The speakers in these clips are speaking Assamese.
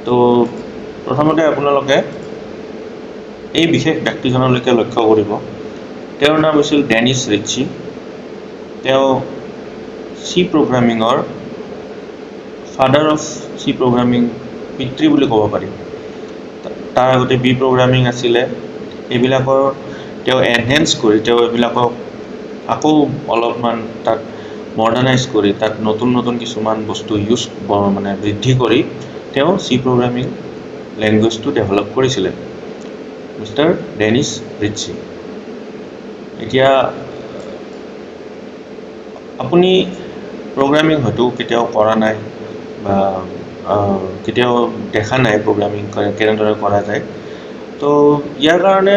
তো প্ৰথমতে আপোনালোকে এই বিশেষ ব্যক্তিজনলৈকে লক্ষ্য কৰিব। তেওঁৰ নাম হৈছিল ডেনিছ ৰিচি। তেওঁ চি প্ৰগ্ৰামিঙৰ ফাদাৰ অফ চি প্ৰগ্ৰামিং, পিতৃ বুলি ক'ব পাৰি। তাৰ আগতে বি প্ৰগ্ৰামিং আছিলে, এইবিলাকৰ তেওঁ এনহেঞ্চ কৰি, তেওঁ এইবিলাকক আকৌ অলপমান তাত মডাৰ্ণাইজ কৰি, তাত নতুন নতুন কিছুমান বস্তু ইউজ মানে বৃদ্ধি কৰি তেওঁ চি প্ৰগ্ৰামিং লেংগুৱেজটো ডেভেলপ কৰিছিলে, মিষ্টাৰ ডেনিছ ৰিচি। এতিয়া আপুনি প্ৰগ্ৰামিং হয়তো কেতিয়াও কৰা নাই বা কেতিয়াও দেখা নাই প্ৰগ্ৰামিং কেনেদৰে কৰা যায়। তো ইয়াৰ কাৰণে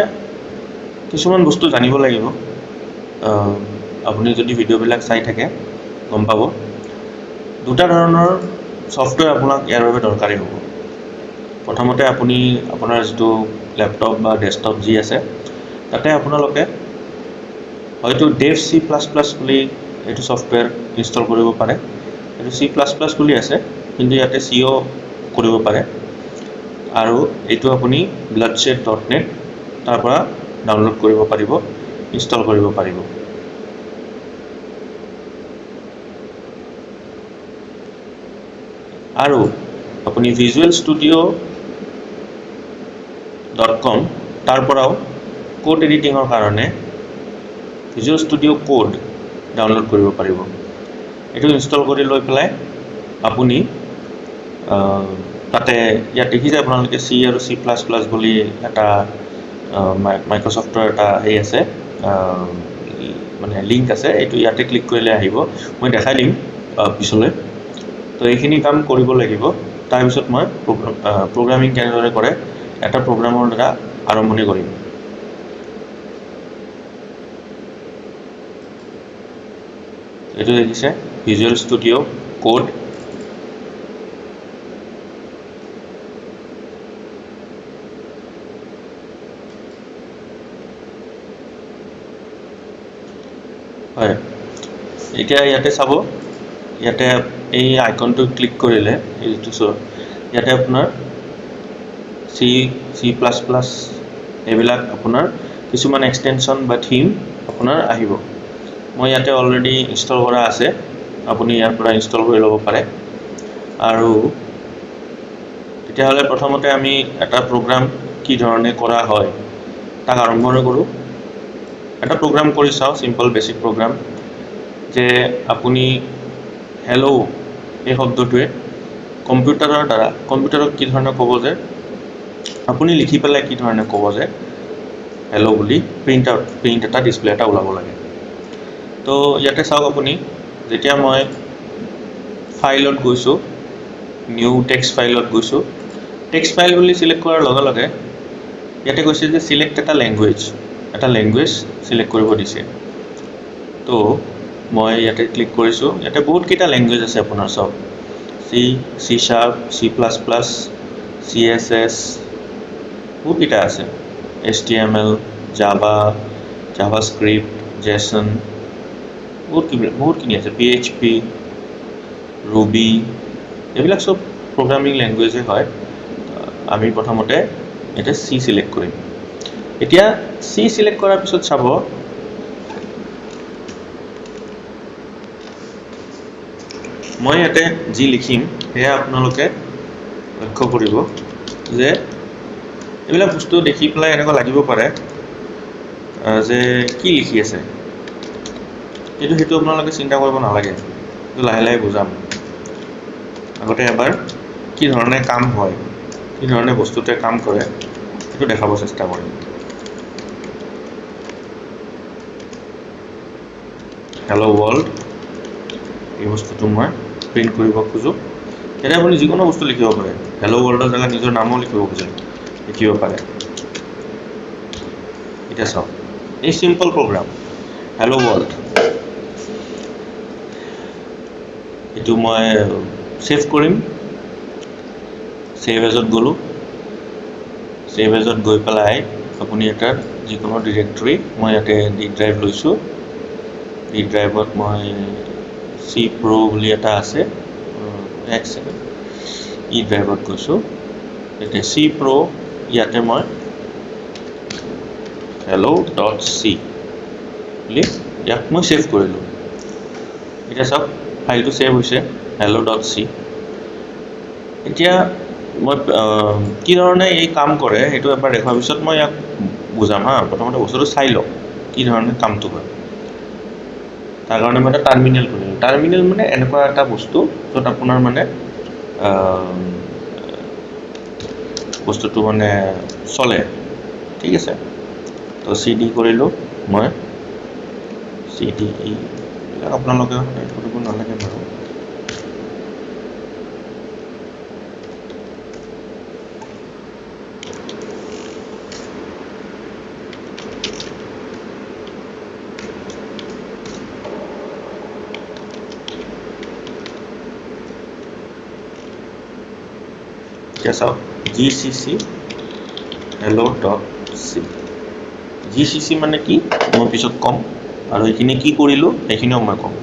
কিছুমান বস্তু জানিব লাগিব। আপুনি যদি ভিডিঅ'বিলাক চাই থাকে গম পাব। দুটা ধৰণৰ ছফ্টৱেৰ আপোনাক ইয়াৰ বাবে দৰকাৰী হ'ব। প্ৰথমতে আপুনি আপোনাৰ যিটো লেপটপ বা ডেস্কটপ যি আছে, তাতে আপোনালোকে হয়তো ডেভ চি প্লাছ প্লাছ বুলি এইটো ছফ্টৱেৰ ইনষ্টল কৰিব পাৰে। এইটো চি প্লাছ প্লাছ বুলি আছে, কিন্তু ইয়াতে চিও কৰিব পাৰে। আৰু এইটো আপুনি ব্লাডশ্বেড ডট নেট তাৰ পৰা ডাউনলোড কৰিব পাৰিব, ইনষ্টল কৰিব পাৰিব। আৰু আপুনি ভিজুৱেল ষ্টুডিঅ' ডট কম তাৰ পৰাও কোড এডিটিঙৰ কাৰণে ভিজুৱেল ষ্টুডিঅ' কোড ডাউনলোড কৰিব পাৰিব। এইটো ইনষ্টল কৰি লৈ পেলাই আপুনি তাতে ইয়াত দেখিছে আপোনালোকে চি আৰু চি প্লাছ প্লাছ বুলি এটা মাইক্ৰ'ছফ্টৰ এটা হেৰি আছে, মানে লিংক আছে, এইটো ইয়াতে ক্লিক কৰিলে আহিব। মই দেখাই দিম পিছলৈ। তো এইখিনি কাম কৰিব লাগিব। তাৰপিছত মই প্ৰগ্ৰামিং কেনেদৰে কৰে এটা প্ৰগ্ৰামৰ দ্বাৰা আৰম্ভণি কৰিম। এইটো দেখিছে ভিজুৱেল ষ্টুডিঅ' কোড। হয়, এতিয়া ইয়াতে চাব, ইয়াতে এই আইকনটো ক্লিক কৰিলে এই যিটো ইয়াতে আপোনাৰ চি, চি প্লাছ প্লাছ এইবিলাক আপোনাৰ কিছুমান এক্সটেনশ্যন বা থিম আপোনাৰ আহিব। মই ইয়াতে অলৰেডি ইনষ্টল কৰা আছে, আপুনি ইয়াৰ পৰা ইনষ্টল কৰি ল'ব পাৰে। আৰু তেতিয়াহ'লে প্ৰথমতে আমি এটা প্ৰগ্ৰাম কি ধৰণে কৰা হয় তাক আৰম্ভণি কৰোঁ। এটা প্ৰগ্ৰাম কৰি চাওঁ, চিম্পল বেচিক প্ৰগ্ৰাম, যে আপুনি হেল্ল' এই শব্দটোৱে কম্পিউটাৰৰ দ্বাৰা কম্পিউটাৰক কি ধৰণে ক'ব যে আপুনি লিখি পেলাই কি ধৰণে ক'ব যে হেল্ল' বুলি প্ৰিণ্ট আউট, প্ৰিণ্ট এটা ডিছপ্লে এটা ওলাব লাগে। তো ইয়াতে চাওক আপুনি, যেতিয়া মই ফাইলত গৈছোঁ, নিউ টেক্সট ফাইলত গৈছোঁ, টেক্সট ফাইল বুলি চিলেক্ট কৰাৰ লগে লগে ইয়াতে কৈছে যে চিলেক্ট এটা লেংগুৱেজ, এটা লেংগুৱেজ চিলেক্ট কৰিব দিছে। তো মই ইয়াতে ক্লিক কৰিছোঁ, ইয়াতে বহুতকেইটা লেংগুৱেজ আছে আপোনাৰ চব, C, C sharp, C plus plus, C S S, বহুতকেইটা আছে, H T M L, Java, Java script, Jason, বহুতখিনি আছে, পি এইচ পি, ৰুবি, এইবিলাক চব প্ৰগ্ৰামিং লেংগুৱেজে হয়। আমি প্ৰথমতে এতিয়া চি চিলেক্ট কৰিম। এতিয়া চি চিলেক্ট কৰাৰ পিছত চাব, মই ইয়াতে যি লিখিম সেয়া আপোনালোকে লক্ষ্য কৰিব যে এইবিলাক বস্তু দেখি পেলাই এনেকুৱা লাগিব পাৰে যে কি লিখি আছে, কিন্তু সেইটো আপোনালোকে চিন্তা কৰিব নালাগে, সেইটো লাহে লাহে বুজাম। আগতে এবাৰ কি ধৰণে কাম হয়, কি ধৰণে বস্তুটোৱে কাম কৰে সেইটো দেখাব চেষ্টা কৰিম। হেল্ল' ৱৰ্ল্ড এই বস্তুটো মই প্ৰিণ্ট কৰিব খোজোঁ। তেতিয়া আপুনি যিকোনো বস্তু লিখিব পাৰে, হেল্ল' ৱৰ্ল্ডৰ জেগাত নিজৰ নামো লিখিব খোজে লিখিব পাৰে। এতিয়া চাওক, এই চিম্পল প্ৰগ্ৰাম হেল্ল' ৱৰ্ল্ড, এইটো মই ছেভ কৰিম। ছেভ এজত গ'লোঁ, ছেভ এজত গৈ পেলাই আপুনি এটা যিকোনো ডিৰেক্টৰী, মই ইয়াতে ডি ড্ৰাইভ লৈছোঁ, ডি ড্ৰাইভত মই চি প্ৰ' বুলি এটা আছে, এক ছেকেণ্ড, ই ড্ৰাইভত গৈছোঁ, এতিয়া চি প্ৰ' ইয়াতে মই হেল্ল' ডট চি বুলি ইয়াক মই ছেভ কৰিলোঁ। এতিয়া চাওক ফাইলটো ছেভ হৈছে হেল্ল' ডট চি। এতিয়া মই কি ধৰণে এই কাম কৰে সেইটো এবাৰ দেখুৱাৰ পিছত মই ইয়াক বুজাম। হা, প্ৰথমতে বস্তুটো চাই লওক কি ধৰণে কামটো হয়। তাৰ কাৰণে মই এটা টাৰ্মিনেল খুলিলোঁ। টাৰ্মিনেল মানে এনেকুৱা এটা বস্তু য'ত আপোনাৰ মানে বস্তুটো মানে চলে, ঠিক আছে। তো চি ডি কৰিলোঁ মই, চি ডি ই, এইবিলাক আপোনালোকে সদায় কৰিব নালাগে বাৰু। এতিয়া চাওক G C C hello dot C. G C C মানে কি মই পিছত ক'ম, আৰু এইখিনি কি কৰিলোঁ সেইখিনিও মই ক'ম।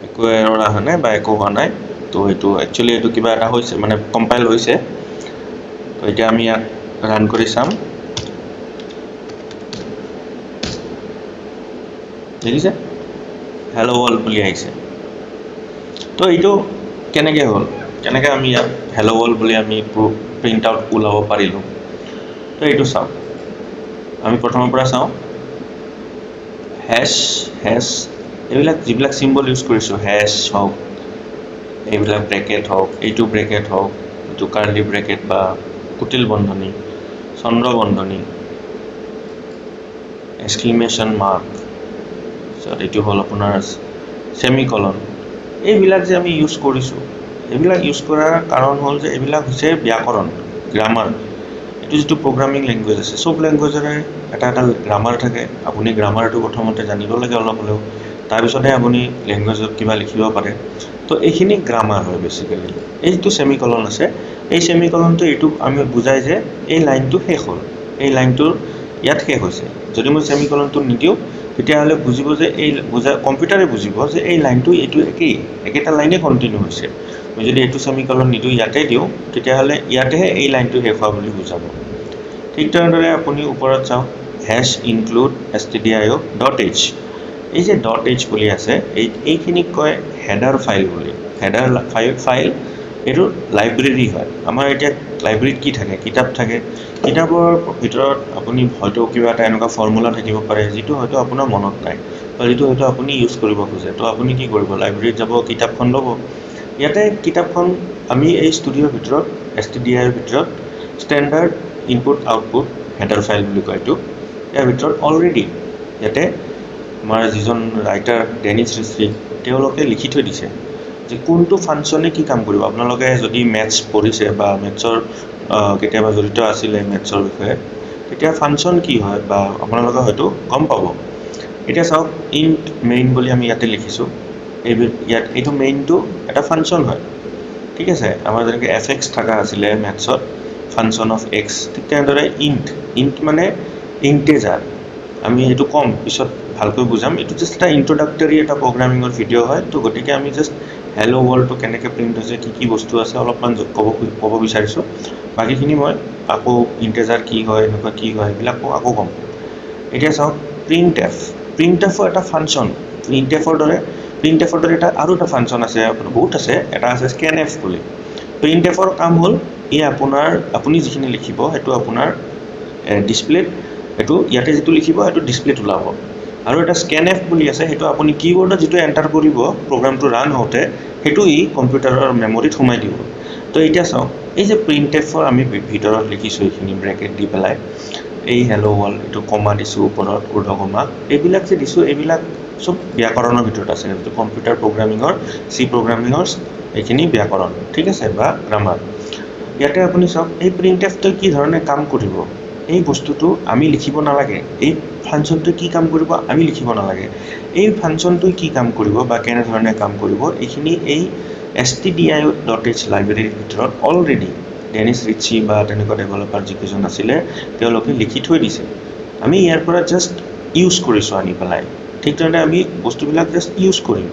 একো এৰৰ অহা নাই বা একো হোৱা নাই। তো এইটো একচুৱেলি এইটো কিবা এটা হৈছে, মানে কম্পাইল হৈছে। তো এতিয়া আমি ইয়াক ৰান কৰি চাম। দেখিছে হেল্ল' ৱৰ্ল্ড বুলি আহিছে। তো এইটো কেনেকৈ হ'ল, কেনেকৈ আমি ইয়াত হেল্ল' ৱৰ্ল্ড বুলি আমি প্ৰিণ্ট আউট ওলাব পাৰিলোঁ? তো এইটো চাওক, আমি প্ৰথমৰ পৰা চাওঁ। হেছ হেছ এইবিলাক যিবিলাক চিম্বল ইউজ কৰিছোঁ, হেছ হওক, এইবিলাক ব্ৰেকেট হওক, এইটো ব্ৰেকেট হওক, এইটো কাৰ্লি ব্ৰেকেট বা কুটিল বন্ধনী, চন্দ্ৰ বন্ধনী, এক্সক্লেমেশ্যন মাৰ্ক, তাৰপিছত এইটো হ'ল আপোনাৰ ছেমিকলন। এইবিলাক যে আমি ইউজ কৰিছোঁ, এইবিলাক ইউজ কৰাৰ কাৰণ হ'ল যে এইবিলাক হৈছে ব্যাকৰণ, গ্ৰামাৰ। এইটো যিটো প্ৰগ্ৰামিং লেংগুৱেজ আছে, চব লেংগুৱেজৰে এটা এটা গ্ৰামাৰ থাকে। আপুনি গ্ৰামাৰটো প্ৰথমতে জানিব লাগে অলপ হ'লেও, তাৰপিছতহে আপুনি লেংগুৱেজত কিবা লিখিব পাৰে। তো এইখিনি গ্ৰামাৰ হয় বেচিকেলি। এই যিটো ছেমিকলন আছে, এই ছেমিকলনটো এইটো আমি বুজাই যে এই লাইনটো শেষ হ'ল, এই লাইনটোৰ ইয়াত শেষ হৈছে। যদি মই ছেমিকলনটো নিদিওঁ তেতিয়াহ'লে বুজিব যে এই বুজা কম্পিউটাৰে বুজিব যে এই লাইনটো এইটো একেই, একেটা লাইনে কণ্টিনিউ হৈছে। মই যদি এইটো ছেমিকলন নিদিওঁ, ইয়াতে দিওঁ, তেতিয়াহ'লে ইয়াতেহে এই লাইনটো শেষ হোৱা বুলি বুজাব। ঠিক তেনেদৰে আপুনি ওপৰত চাওক, hash include S T D I O dot H. এই যে ডট এইচ বুলি আছে, এইখিনিক কয় হেডাৰ ফাইল বুলি। হেডাৰ ফাইল এইটো লাইব্ৰেৰী হয়। আমাৰ এতিয়া লাইব্ৰেৰীত কি থাকে? কিতাপ থাকে। কিতাপৰ ভিতৰত আপুনি হয়তো কিবা এটা এনেকুৱা ফৰ্মুলা থাকিব পাৰে যিটো হয়তো আপোনাৰ মনত নাই বা যিটো হয়তো আপুনি ইউজ কৰিব খোজে। তো আপুনি কি কৰিব? লাইব্ৰেৰীত যাব, কিতাপখন ল'ব। ইয়াতে কিতাপখন আমি এই ষ্টুডিঅ'ৰ ভিতৰত, এছ টি ডি আইৰ ভিতৰত standard input output header file বুলি কয় এইটো। ইয়াৰ ভিতৰত অলৰেডি ইয়াতে আমাৰ যিজন ৰাইটাৰ ডেনিছ ৰিচি, তেওঁলোকে লিখি থৈ দিছে যে কোনটো ফাংচনে কি কাম কৰিব। আপোনালোকে যদি মেথছ পঢ়িছে বা মেথছৰ কেতিয়াবা জড়িত আছিলে মেথছৰ বিষয়ে, তেতিয়া ফাংচন কি হয় বা আপোনালোকে হয়তো গম পাব। এতিয়া চাওক, ইণ্ট মেইন বুলি আমি ইয়াতে লিখিছোঁ। এই ইয়াত এইটো মেইনটো এটা ফাংচন হয়, ঠিক আছে। আমাৰ যেনেকৈ এফ এক্স থকা আছিলে মেথছত, ফাংচন অফ এক্স, ঠিক তেনেদৰে ইণ্ট, ইণ্ট মানে ইণ্টেজাৰ। আমি এইটো ক'ম পিছত ভালকৈ বুজাম। এইটো জাষ্ট এটা ইণ্ট্ৰডাক্টৰী এটা প্ৰগ্ৰামিঙৰ ভিডিঅ' হয়। তো গতিকে আমি জাষ্ট হেল্ল' ৱৰ্ল্ডটো কেনেকৈ প্ৰিণ্ট হৈছে, কি কি বস্তু আছে অলপমান ক'ব বিচাৰিছোঁ। বাকীখিনি মই আকৌ ইণ্টেজাৰ কি হয়, এনেকুৱা কি হয়, এইবিলাকো আকৌ ক'ম। এতিয়া চাওক, প্ৰিণ্ট এফ, প্ৰিণ্ট এফৰ এটা ফাংচন, প্ৰিণ্ট এফৰ দৰে এটা আৰু এটা ফাংচন আছে, বহুত আছে। এটা আছে স্কেন এফ বুলি। প্ৰিণ্ট এফৰ কাম হ'ল ই আপোনাৰ, আপুনি যিখিনি লিখিব সেইটো আপোনাৰ ডিছপ্লেত, সেইটো ইয়াতে যিটো লিখিব সেইটো ডিছপ্লেত ওলাব। আৰু এটা স্কেন এফ বুলি আছে, সেইটো আপুনি কীবৰ্ডত যিটো এণ্টাৰ কৰিব প্ৰগ্ৰামটো ৰান হওঁতে, সেইটো ই কম্পিউটাৰৰ মেমৰিত সোমাই দিব। তো এতিয়া চাওক, এই যে প্ৰিণ্ট এফৰ আমি ভিতৰত লিখিছোঁ এইখিনি ব্ৰেকেট দি পেলাই, এই হেল্ল' ৱৰ্ল্ড, এইটো কমা দিছোঁ ওপৰত, ঊৰ্ধ কমা, এইবিলাক যে দিছোঁ, এইবিলাক চব ব্যাকৰণৰ ভিতৰত আছে। এইটো কম্পিউটাৰ প্ৰগ্ৰামিঙৰ, চি প্ৰগ্ৰামিঙৰ এইখিনি ব্যাকৰণ, ঠিক আছে, বা গ্ৰামাৰ। ইয়াতে আপুনি চাওক, এই প্ৰিণ্ট এফটোৱে কি ধৰণে কাম কৰিব, এই বস্তুটো আমি লিখিব নালাগে। এই ফাংচনটোৱে কি কাম কৰিব আমি লিখিব নালাগে। এই ফাংচনটোৱে কি কাম কৰিব বা কেনেধৰণে কাম কৰিব, এইখিনি এই S T D I dot H লাইব্ৰেৰীৰ ভিতৰত অলৰেডি ডেনিছ ৰিচি বা তেনেকুৱা ডেভেলপাৰ যিকেইজন আছিলে তেওঁলোকে লিখি থৈ দিছে। আমি ইয়াৰ পৰা জাষ্ট ইউজ কৰিছোঁ আনি পেলাই। ঠিক তেনেদৰে আমি বস্তুবিলাক জাষ্ট ইউজ কৰিম।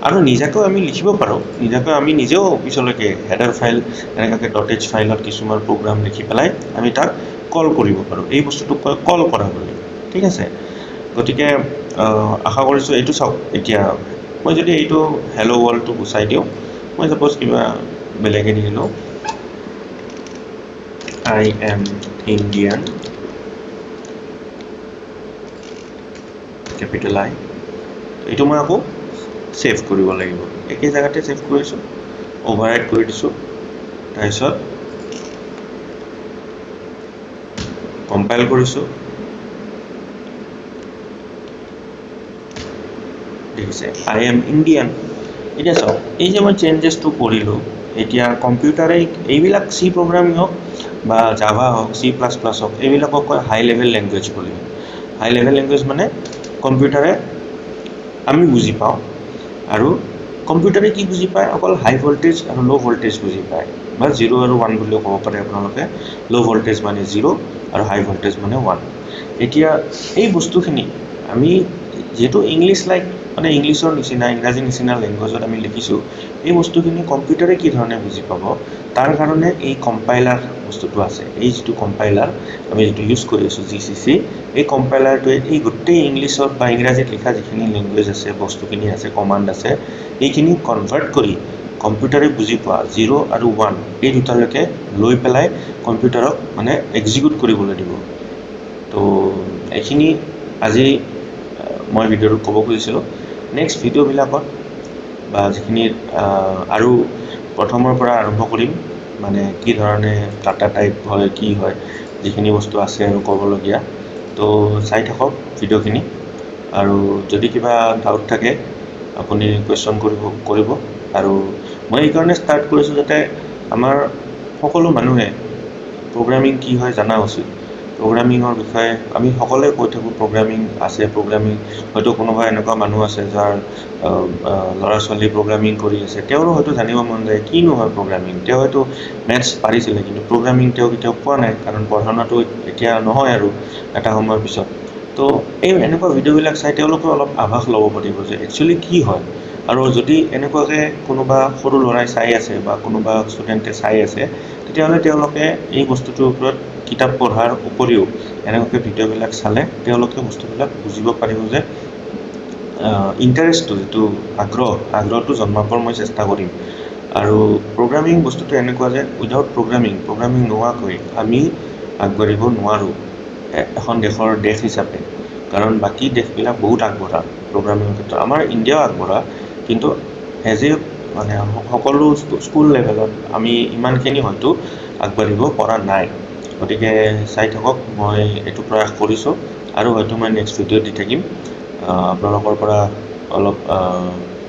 আৰু নিজাকৈও আমি লিখিব পাৰোঁ, নিজাকৈ আমি নিজেও পিছলৈকে হেডাৰ ফাইল এনেকুৱাকৈ ডট এইচ ফাইলত কিছুমান প্ৰগ্ৰাম লিখি পেলাই আমি তাক কল কৰিব পাৰোঁ। এই বস্তুটোক কয় কল কৰা বুলি, ঠিক আছে। গতিকে আশা কৰিছোঁ এইটো চাওক। এতিয়া মই যদি এইটো হেল্ল' ৱৰ্ল্ডটো গুচাই দিওঁ, মই ছাপ'জ কিবা বেলেগে দি দিলোঁ, I am Indian, capital I, এইটো মই আকৌ ছেভ কৰিব লাগিব। একে জেগাতে ছেভ কৰিছোঁ, অভাৰৰাইট কৰি দিছোঁ, তাৰপিছত কম্পাইল কৰিছোঁ। দেখিছে I am Indian. এতিয়া চাওক, এই যে মই চেঞ্জেছটো কৰিলোঁ, এতিয়া কম্পিউটাৰে এইবিলাক চি প্ৰগ্ৰামিং হওক বা জাভা হওক, চি প্লাছ প্লাছ হওক, এইবিলাকক কয় হাই লেভেল লেংগুৱেজ বুলি। হাই লেভেল লেংগুৱেজ মানে কম্পিউটাৰে আমি বুজি পাওঁ, আৰু কম্পিউটাৰে কি বুজি পায়, অকল হাই ভল্টেজ আৰু ল' ভল্টেজ বুজি পায়, বা জিৰ' আৰু ওৱান বুলিও ক'ব পাৰে আপোনালোকে। ল' ভল্টেজ মানে জিৰ' আৰু হাই ভল্টেজ মানে ওৱান। এতিয়া এই বস্তুখিনি আমি যিহেতু ইংলিছ লাইক মানে ইংলিছৰ নিচিনা, ইংৰাজীৰ নিচিনা লেংগুৱেজত আমি লিখিছোঁ, এই বস্তুখিনি কম্পিউটাৰে কি ধৰণে বুজি পাব, তাৰ কাৰণে এই কম্পাইলাৰ বস্তুটো আছে। এই যিটো কম্পাইলাৰ আমি যিটো ইউজ কৰি আছোঁ জি চি চি, এই কম্পাইলাৰটোৱে এই গোটেই ইংলিছত বা ইংৰাজীত লিখা যিখিনি লেংগুৱেজ আছে, বস্তুখিনি আছে, কমাণ্ড আছে, এইখিনি কনভাৰ্ট কৰি কম্পিউটাৰে বুজি পোৱা জিৰ' আৰু ওৱান এই দুটালৈকে লৈ পেলাই কম্পিউটাৰক মানে এক্সিকিউট কৰিবলৈ দিব। তো এইখিনি আজি মই ভিডিঅ'টোত ক'ব খুজিছিলোঁ। নেক্সট ভিডিঅ'বিলাকত বা যিখিনি আৰু প্ৰথমৰ পৰা আৰম্ভ কৰিম, মানে কি ধৰণে ডাটা টাইপ হয়, কি হয়, যিখিনি বস্তু আছে আৰু ক'বলগীয়া। তো চাই থাকক ভিডিঅ'খিনি, আৰু যদি কিবা ডাউট থাকে আপুনি কুৱেশ্যন কৰিব। আৰু মই এইকাৰণে ষ্টাৰ্ট কৰিছোঁ যাতে আমাৰ সকলো মানুহে প্ৰগ্ৰামিং কি হয় জনা উচিত। প্ৰগ্ৰামিঙৰ বিষয়ে আমি সকলোৱে কৈ থাকোঁ, প্ৰগ্ৰামিং আছে, প্ৰগ্ৰামিং হয়তো কোনোবা এনেকুৱা মানুহ আছে যাৰ ল'ৰা ছোৱালী প্ৰগ্ৰামিং কৰি আছে, তেওঁৰো হয়তো জানিব মন যায় কিনো হয় প্ৰগ্ৰামিং। তেওঁ হয়তো মেথছ পাৰিছিলে কিন্তু প্ৰগ্ৰামিং তেওঁ কেতিয়াও পোৱা নাই, কাৰণ পঢ়া শুনাটো এতিয়া নহয় আৰু এটা সময়ৰ পিছত। তো এই এনেকুৱা ভিডিঅ'বিলাক চাই তেওঁলোকেও অলপ আভাস ল'ব পাৰিব যে একচুৱেলি কি হয়। আৰু যদি এনেকুৱাকৈ কোনোবা সৰু ল'ৰাই চাই আছে বা কোনোবা ষ্টুডেণ্টে চাই আছে, তেতিয়াহ'লে তেওঁলোকে এই বস্তুটোৰ ওপৰত কিতাপ পঢ়াৰ উপৰিও এনেকুৱাকৈ ভিডিঅ'বিলাক চালে তেওঁলোকে বস্তুবিলাক বুজিব পাৰিব যে ইণ্টাৰেষ্টটো, যিটো আগ্ৰহ, আগ্ৰহটো জন্মাবৰ মই চেষ্টা কৰিম। আৰু প্ৰগ্ৰামিং বস্তুটো এনেকুৱা যে উইদাউট প্ৰগ্ৰামিং, প্ৰগ্ৰামিং নোহোৱাকৈ আমি আগবাঢ়িব নোৱাৰোঁ এখন দেশৰ দেশ হিচাপে। কাৰণ বাকী দেশবিলাক বহুত আগবঢ়া প্ৰগ্ৰামিঙৰ ক্ষেত্ৰত, আমাৰ ইণ্ডিয়াও আগবঢ়া, কিন্তু এজ এ মানে সকলো স্কুল লেভেলত আমি ইমানখিনি হয়তো আগবাঢ়িব পৰা নাই। গতিকে চাই থাকক, মই এইটো প্ৰয়াস কৰিছোঁ, আৰু হয়তো মই নেক্সট ভিডিঅ' দি থাকিম। আপোনালোকৰ পৰা অলপ